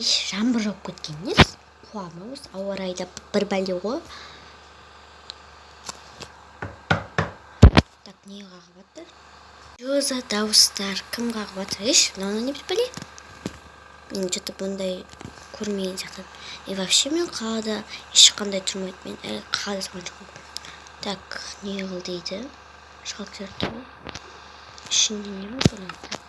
Иш, жаңбыр жауып кеткен несі? Қуама, осы ауа райы да бір бәле ғой. Так, не қағып жатыр? Чё за дауыстар? Кім қағып жатыр? Иш, мынау не бәле? Мен что-то бұндай көрмеген сияқты. И вообще мен қалада ешқандай тұрмайды. Мен әлі қалада тұрған жоқпын. Так, не қыл дейді? Шалкер тұр. Ішінде не бар бұның? Так.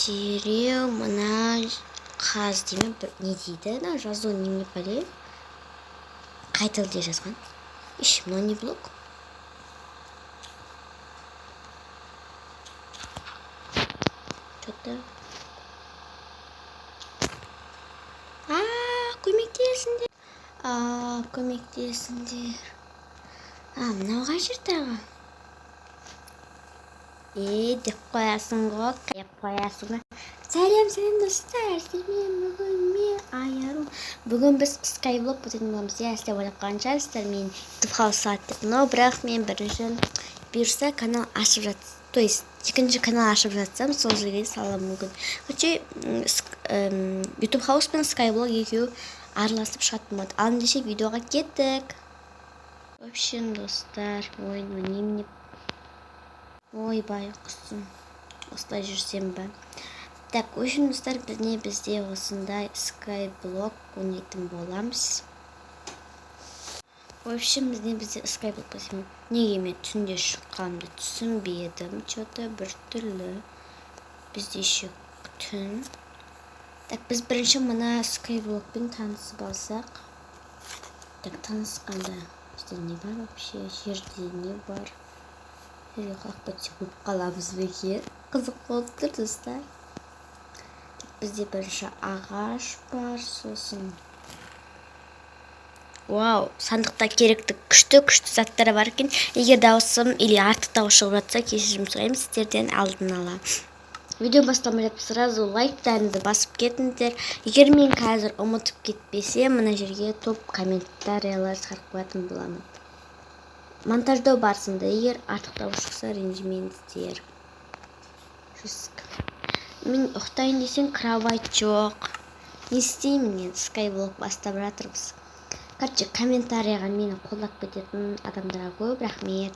Дереу мына қаз дей ме? Бір не дейді? Мына жазу немене бәле? Қай тілде жазған? Иш, мынау не блок? Что-то. А, көмектесіңдер. А, көмектесіңдер. А, мынау қай жер тағы? Е, деп қоясың ғой, деп қоясың ғой. Сәлем, сәлем достар, сіздермен бүгін мен Айару. Бүгін біз Skyblock өтетін боламыз. Иә, сіздер ойлап қалған шығарсыздар, мен YouTube House салады деп. Но бірақ мен бірінші бұйырса канал ашып жат, то есть екінші канал ашып жатсам, сол жерге салуым мүмкін. Короче, YouTube House пен Skyblock екеуі араласып шығатын болады. Ал ендеше видеоға кеттік. В общем, достар, ой, ну немене? Ойбай, құсым. Осылай жүрсем ба? Так, в общем, достар, бізде осындай Skyblock ойнайтын боламыз. В общем, бізде Skyblock болсын. Неге мен түнде шыққанымды түсінбедім, чё-то біртүрлі. Бізде еще түн. Так, біз бірінші мына Skyblockпен танысып алсақ. Так, танысқанда бізде не бар вообще? Жерде не бар? Жерге құлап кетсек өліп қаламыз ба екен? Қызық болып тұр, достар. Так, бізде бірінші ағаш бар, сосын вау, сандықта керекті күшті-күшті заттар бар екен. Егер дауысым или артық дауыс шығып жатса, кешірім сұраймын сіздерден алдын ала. Видео басталмай жатып сразу лайктарыңызды басып кетіңдер. Егер мен қазір ұмытып кетпесем, мына жерге топ комментариялар шығарып қоятын боламын. Монтаждау барысында егер артық дауыс шықса, ренжімеңіздер. Жестко. Мен ұйықтайын десең, кровать жоқ. Не істеймін енді, Skyblock бастап жатырмыз. Короче, комментарийға мені қолдап кететін адамдарға көп рахмет.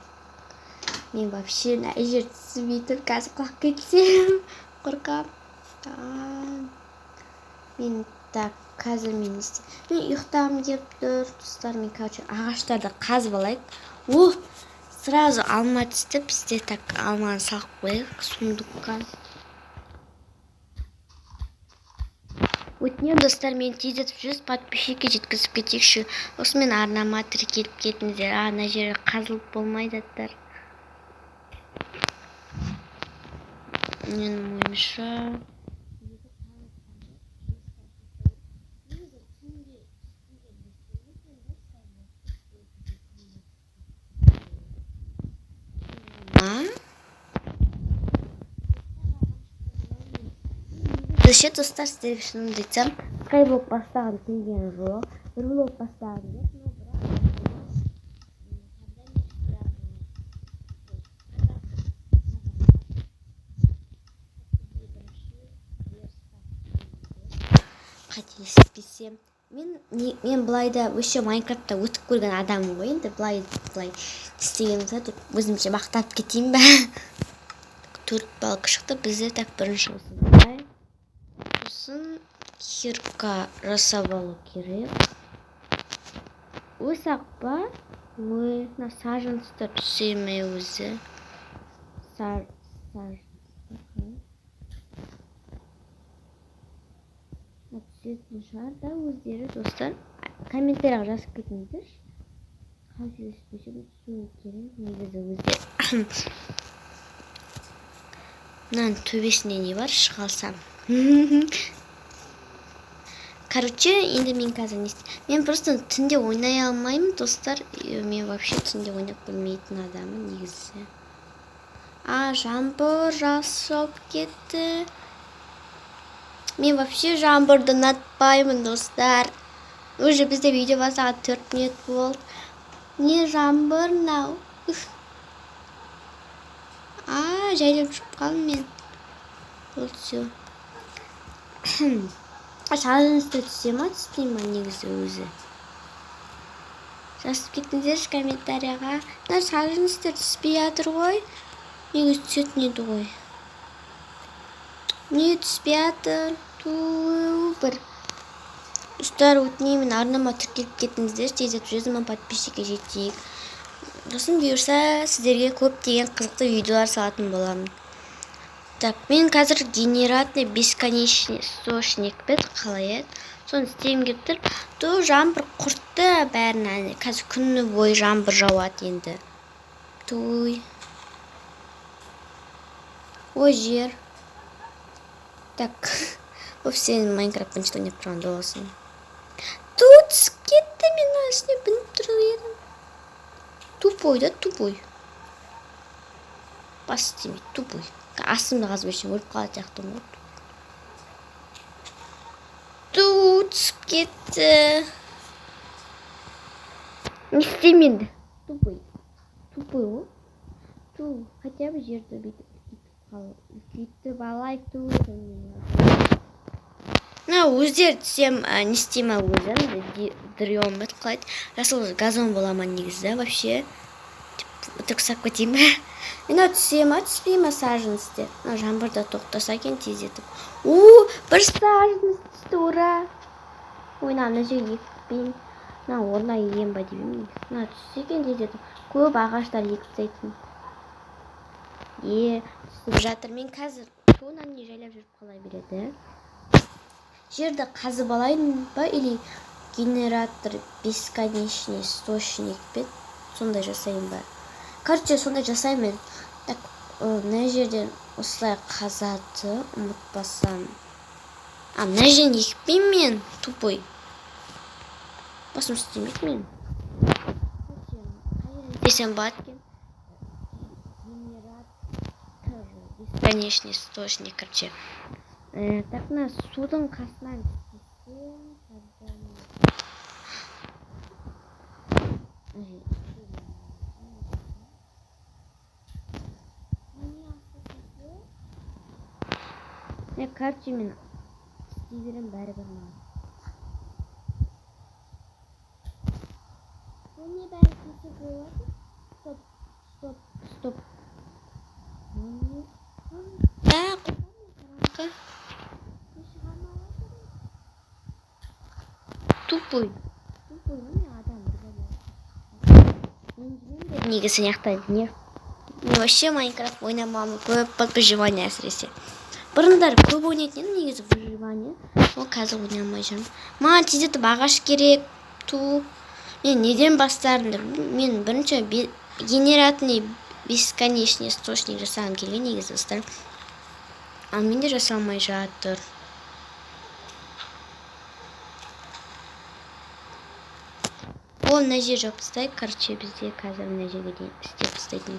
Мен вообще мына жер түсінбей тұр, қазір құлап кетсем қорқамын. Мен так, қазір мен не істеймін? Мен ұйықтағым келіп тұр, достар. Мен, короче, ағаштарды қазып алайық. О, сразу алма түсті бізде. Так, алманы салып қояйық сундукқа. Өтінемін, достар, мен тездетіп 100 подписчикке жеткізіп кетейікші. Осымен арнама тіркеліп кетіңіздер. А, мына жері қазылып болмай заттар. Менің ойымша, Ше, достар, сіздерге шынымды айтсам, Skyblock бастағым келген жоқ. Бір блок бастағым келді, но бірақ қателеспесем, мен былай да вообще Майнкрафтта өтіп көрген адаммын ғой енді, былай былай істеген деп өзімше мақтап кетейін ба. 4 балка шықты бізде. Так, бірінші осындай. Сосын кирка жасап алу керек. Өсақ па? Ой, мына саженцтар түсе ме өзі? Түсетін шығар да өздері, достар. Комментарияға жазып кетіңіздерші. Қателеспесем түсуі керек негізі өздері. Мынаның төбесінде не бар? Шыға алсам. Короче, енді мен қазір не істеймін? Мен просто түнде ойнай алмаймын, достар. Мен вообще түнде ойнап білмейтін адаммын негізі. А, жаңбыр жауып кетті. Мен вообще жаңбырды ұнатпаймын, достар. Уже бізде видео бастаған 4 минут болды. Не жаңбыр мынау? А, жайлап шығып қалдым мен. Вот все. Саженецтер түсе ма, түспей ма негізі өзі? Жазып кетіңіздерші комментарияға. Мына саженецтер түспей жатыр ғой. Негізі түсетін еді ғой. Не түспей жатыр? Ту бір. Достар, өтінемін, арнама тіркеліп кетіңіздерші, тездетіп 100 000 подписчикке жетейік. Сосын бұйырса, сіздерге көптеген қызықты видеолар салатын боламын. Так, мен қазір генератный бесконечный источник бет қалай еді? Соны істегім келіп тұр. Ту жаңбыр құртты бәрін, әне. Қазір күні бойы жаңбыр жауады енді. Туй. Ой, жер. Так. Оп, сен Майнкрафт бірінші ойнап тұрған досың. Ту түсіп кетті, мен мына үстіне мініп тұрып едім. Тупой да, тупой. Бас істемейді, тупой. Астымда қазып ешен өліп қалатын сияқтымын ғой. Ту түсіп кетті. Не істеймін енді? Тупой. Тупой ғой. Ту, хотя бы жерді бүйтіп үлкейтіп алайық. Ту. Мына өздері түсем, не істеймін өзім, дрем бит қалай еді? Жасыл газон бола ма негізі вообще? Өтірік ұқсап кетейін бе? Мына түсе ма, түспей ма саженецтер? Мына жаңбыр да тоқтаса екен тездетіп. У, бір саженец түсті, ура! Ой, мына жерге екпеймін. Мына орнына егемін ба деп едім негізі. Мына түссе екен тездетіп. Көп ағаштар егіп тастайтын. Е, түсіп жатыр. Мен қазір туынан не жайлап жүріп қала береді. Жерді қазып алайын ба или генератор бесконечный источник пе, сондай жасайын ба? Короче, сондай жасаймын. Так, мына жерден осылай қазады, ұмытпасам. А, мына жерден екпеймін мен, тупой. Басым істемейді мен. Десем болады екен. Генератор бесконечный источник, короче. Так, мына судың қасынан істесем, тогда короче, мен істей беремін бәрібір маған. Бұл не бәрі істесе болады? Стоп, стоп, стоп. Ә, тупой. Тупой, міне адам бір негізі мына не. Мен вообще Майнкрафт ойнамағаным көп болды, выживание әсіресе. Бұрындары көп ойнайтын едім негізі выживание. Ол қазір ойнамай жүрмін. Маған тездетіп ағаш керек. Ту. Мен неден бастарымды? Мен бірінші генератный бесконечный источник жасағым келген негізі, достар. Ал менде жасалмай жатыр. О, мына жер жауып тастайық. Короче, бізде қазір мына жерге дейін істеп тастайтын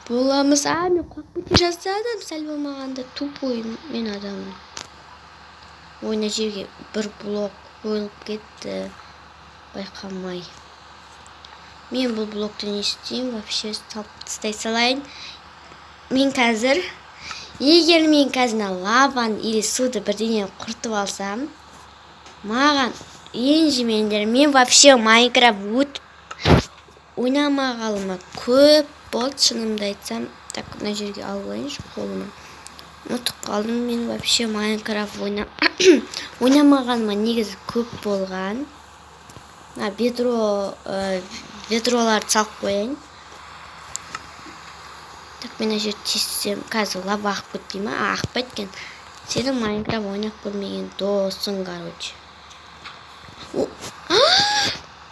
боламыз. А, мен құлап кете жаздадым, сәл болмағанда. Тупой мен адаммын. Ой, мына жерге бір блок қойылып кетті. Байқамай. Мен бұл блокты не істеймін? Вообще салып тастай салайын. Мен қазір, егер мен қазір мына лаваны или суды бірдеңені құртып алсам, маған ренжімеңдер. Мен вообще Майнкрафт өтіп ойнамағаныма көп болды, шынымды айтсам. Так, мына жерге алып алайыншы қолыма. Ұмытып қалдым мен вообще Майнкрафт ойнамағаныма негізі көп болған. Мына ведроларды салып қояйын. Так, мен мына жерді тессем, қазір лава ағып кетпей ма? А, ақпайды екен. Сенің Майнкрафт ойнап көрмеген досың, короче.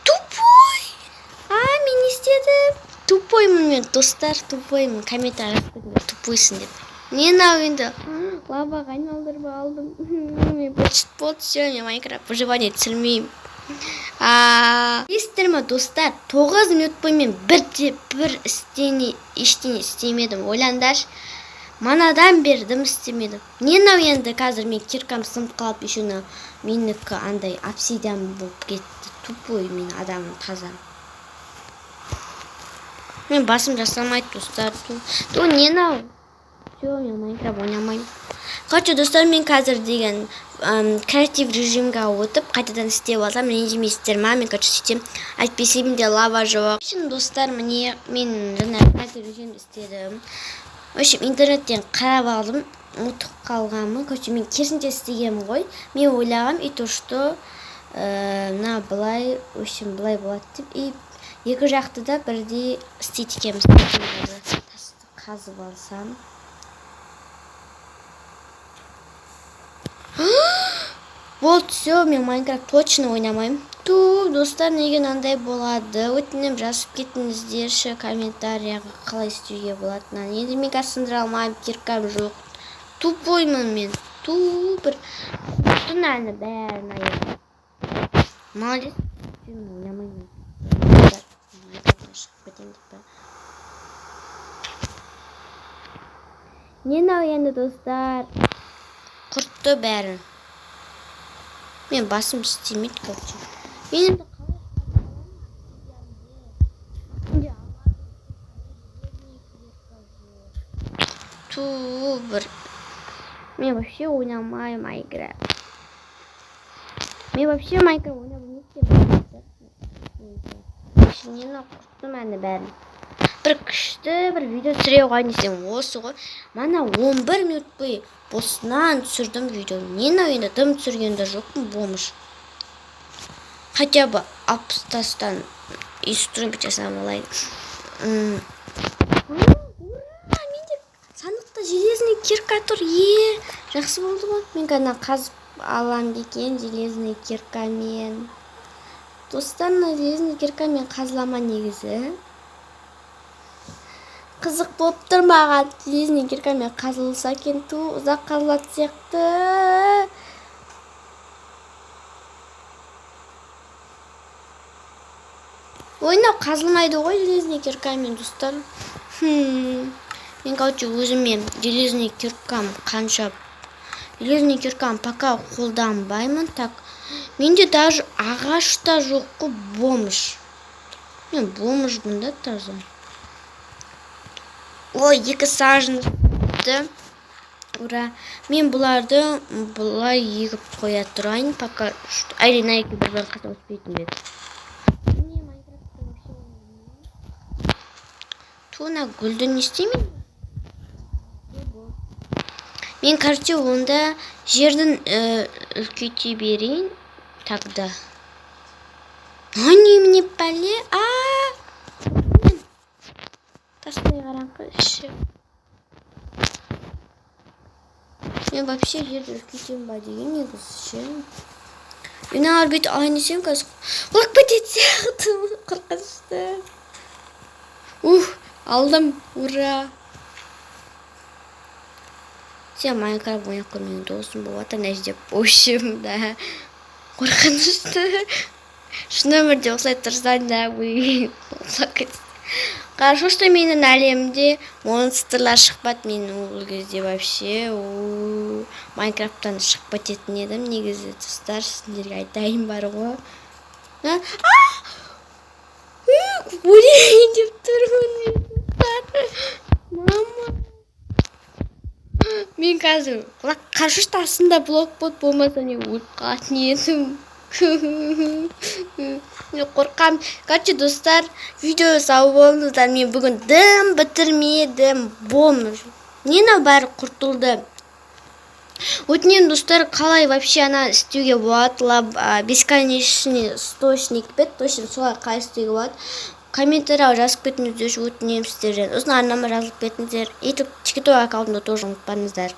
Тупой! А, мен не істедім? Тупоймын мен, достар, тупоймын. Комментарий жазып кетіңдер, тупойсың деп. Не мынау енді? Лаваға айналдырып алдым. Мен болды, все, мен Майнкрафт выживание түсірмеймін. Білесіздер ме, достар, 9 минут бойы мен бірде бір істене, ештеңе істемедім. Ойлаңдаршы, манадан бері дым істемедім. Не мынау енді қазір мен киркам сынып қалып, еще мынау менікі андай обсидиан болып кетті. Тупой мен адамым таза. Мен басым жасамайды, достар. Ту, не мынау? Все, мен Майнкрафт ойнамаймын. Короче, достар, мен қазір деген креатив режимге өтіп, қайтадан істеп алсам, ренжімейсіздер ма? Мен, короче, сөйтемін, әйтпесе менде лава жоқ. В общем, достар, міне, мен жаңа креатив режимді істедім. В общем, интернеттен қарап алдым, ұмытып қалғанмын. Короче, мен керісінше істегенмін ғой. Мен ойлағам и то, что мына былай, в общем, былай болады деп. И екі жақты да бірдей істейді екенбіз. Тасты қазып алсам. Болды, все, мен Майнкрафт точно ойнамаймын. Ту, достар, неге мынандай болады? Өтінем, жазып кетіңіздерші комментарияға, қалай істеуге болатынын. Енді мен қазір сындыра алмаймын, киркам жоқ. Тупоймын мен. Ту, бір құрттың әлі бәрін аяқ. Молодец. Мен ойнамаймын. Шығып кетейін деп па. Не мынау енді, достар? Құртты бәрін. Мен басым істемейді, короче. Мен енді қалай қазып аламын? Ту, бір. Мен вообще ойнамаймын Майнкрафт. Мен вообще Майнкрафт ойнап білмейді екенмін. Нені құрттым әні бәрін. Бір күшті бір видео түсіре қояйын десем, осы ғой. Мана 11 минут бойы босынан түсірдім видео. Нені енді дым түсірген де жоқпын, бомж. Хотя бы 60 тастан инструмент жасап алайын. Ура, менде сандықта железный кирка тұр. Е, жақсы болды ғой. Мен ғана қазып алам екен железный киркамен. Достар, мына железный киркамен қазылама негізі. Қызық болып тұр маған. Железный киркамен қазылса екен, ту, ұзақ қазылатын сияқты. Ой, мынау қазылмайды ғой железный киркамен, достар. Мен, короче, өзіме железный киркам қанша. Железный киркам пока қолданбаймын. Так, менде даже ағаш та жоқ қой, бомж. Мен бомжбын да таза. Ой, екі саженцы. Ура. Мен бұларды былай егіп қоя тұрайын, пока что. Әрине, мына екеуі бір-бірінің қасына өспейтін бе еді. Міне, Майнкрафтта вообще ойнамаймын. Ту, мына гүлді не істеймін? Мен, короче, онда жердің үлкейте берейін тогда. Они мне пәле. А! Тастай қараңғы іші. Мен вообще жерді үлкейтемін ба деген негізі ше. Мыналар бүйтіп алайын десем, қазір құлап кететін сияқты. Қорқынышты. Ух, алдым, ура. Сен Майнкрафт ойнап көр, менің досым болып жатыр мына жерде. В общем, да. Қорқынышты. Шын өмірде осылай тұрсаң да, ой, құлап кетесің. Хорошо, что менің әлемде монстрлар шықпады. Мен ол кезде вообще Майнкрафттан шығып кететін едім негізі, достар, сендерге айтайын бар ғой. Өлейін деп тұрмын мен, достар. Мама. Мен қазір құлақ, хорошо, что астында блок болды, болмаса мен өліп қалатын едім. Мен қорқамын. Короче, достар, видео сау болыңыздар. Мен бүгін дым бітірмедім. Бомж. Не мынау бәрі құртылды. Өтінемін, достар, қалай вообще ана істеуге болады? Бесконечный источник бет, точно солай қалай істеуге болады? Комментарийға жазып кетіңіздерші, өтінемін сіздерден. Сосын арнама жазылып кетіңіздер. И TikTok аккаунтымды тоже ұмытпаңыздар.